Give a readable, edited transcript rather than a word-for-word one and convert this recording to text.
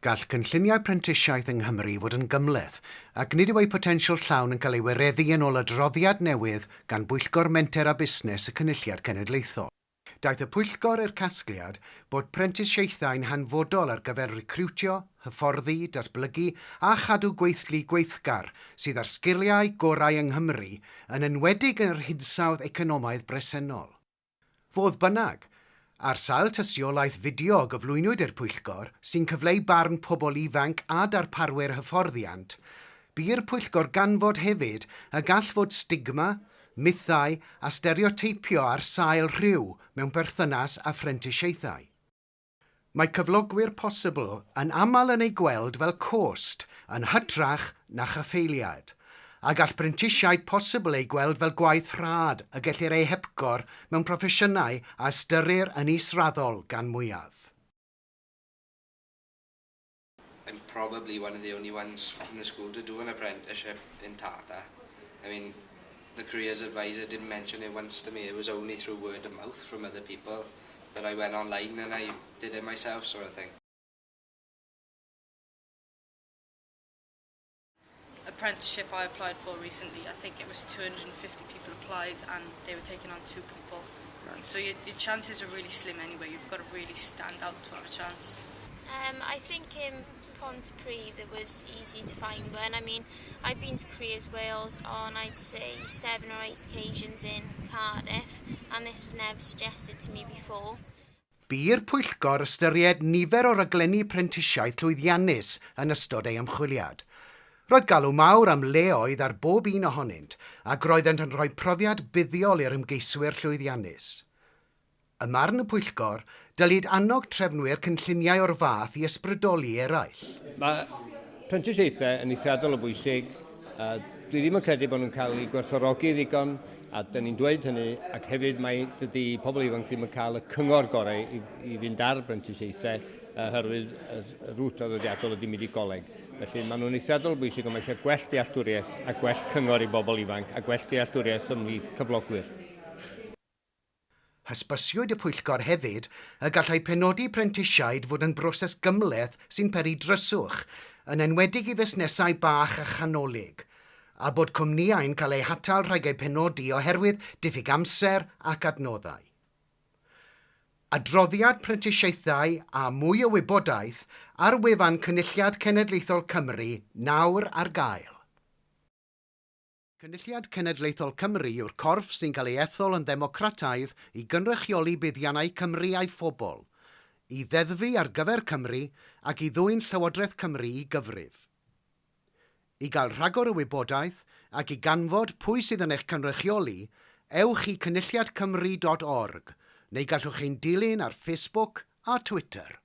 Gall cynlluniau prentisiaeth yng Nghymru fod yn gymhleth, ac nid yw eu potensial llawn yn cael ei wireddu yn ôl adroddiad newydd gan Bwyllgor Menter a Busnes y Cynulliad Cenedlaethol. Daeth y Pwyllgor i'r casgliad bod prentisiaethau'n hanfodol ar gyfer recriwtio, hyfforddi, datblygu a chadw gweithlu gweithgar sydd â'r sgiliau gorau yng Nghymru, yn enwedig yn yr hinsawdd economaidd bresennol. Fodd bynnag, ar sail tystiolaeth fideo a gyflwynwyd i'r Pwyllgor, sy'n cyfleu barn pobl ifanc a darparwyr hyfforddiant, bu i'r Pwyllgor ganfod hefyd y gall fod stigma, mythau a stereoteipio ar sail rhyw mewn perthynas â phrentisiaethau. Mae cyflogwyr posibl yn aml yn ei gweld fel cost yn hytrach na chaffaeliad, a gall brentisiaid posibl eu gweld fel gwaith rhad y gellir eu hepgor mewn proffesiynau a ystyrir yn israddol gan mwyaf. I'm probably one of the only ones from the school to do an apprenticeship in Tata. I mean, the careers advisor didn't mention it once to me. It was only through word of mouth from other people that I went online and I did it myself sort of thing. Apprenticeship I applied for recently, I think it was 250 people applied and they were taking on two people. Right. So your, your chances are really slim anyway. You've got to really stand out to have a chance. Um, I think in Pontypridd it was easy to find one. I mean, I've been to Careers Wales on, I'd say, seven or eight occasions in Cardiff, and this was never suggested to me before. Bu i'r pwyllgor ystyried nifer o raglenni prentisiaeth llwyddiannus yn ystod ei ymchwiliad. Roedd galw mawr am leoedd ar bob un ohonynt, ac roeddent yn rhoi profiad buddiol i'r ymgeiswyr llwyddiannus. Ym marn y pwyllgor, dylid annog trefnwyr cynlluniau o'r fath i ysbrydoli eraill. Mae prentisiaethau yn eithriadol o bwysig. Dwi ddim yn credu bod nhw'n cael eu gwerthfawrogi ddigon, a dyn ni'n dweud hynny, ac hefyd mae dydy pobl ifanc ddim yn cael y cyngor gorau i, i fynd ar brentisiaethau oherwydd y rwt traddodiadol ydy mynd i goleg. Felly maen nhw'n eithriadol o bwysig, ond mae eisiau gwell dealltwriaeth a gwell cyngor i bobl ifanc a gwell dealltwriaeth ymhlith cyflogwyr. Hysbysiwyd y pwyllgor hefyd y gallai penodi prentisiaid fod yn broses gymhleth sy'n peri dryswch, yn enwedig i fusnesau bach a chanolig, a bod cwmnïau'n cael eu hatal rhag eu penodi oherwydd diffyg amser ac adnoddau. Adroddiad prentisiaethau a mwy o wybodaeth ar wefan Cynulliad Cenedlaethol Cymru nawr ar gael. Cynulliad Cenedlaethol Cymru yw'r corff sy'n cael ei ethol yn ddemocrataidd i gynrychioli buddiannau Cymru a'i phobl, i ddeddfu ar gyfer Cymru ac i ddwyn Llywodraeth Cymru i gyfrif. I gael rhagor o wybodaeth ac i ganfod pwy sydd yn eich cynrychioli, ewch i cynulliadcymru dot org neu gallwch ein dilyn ar Facebook a Twitter.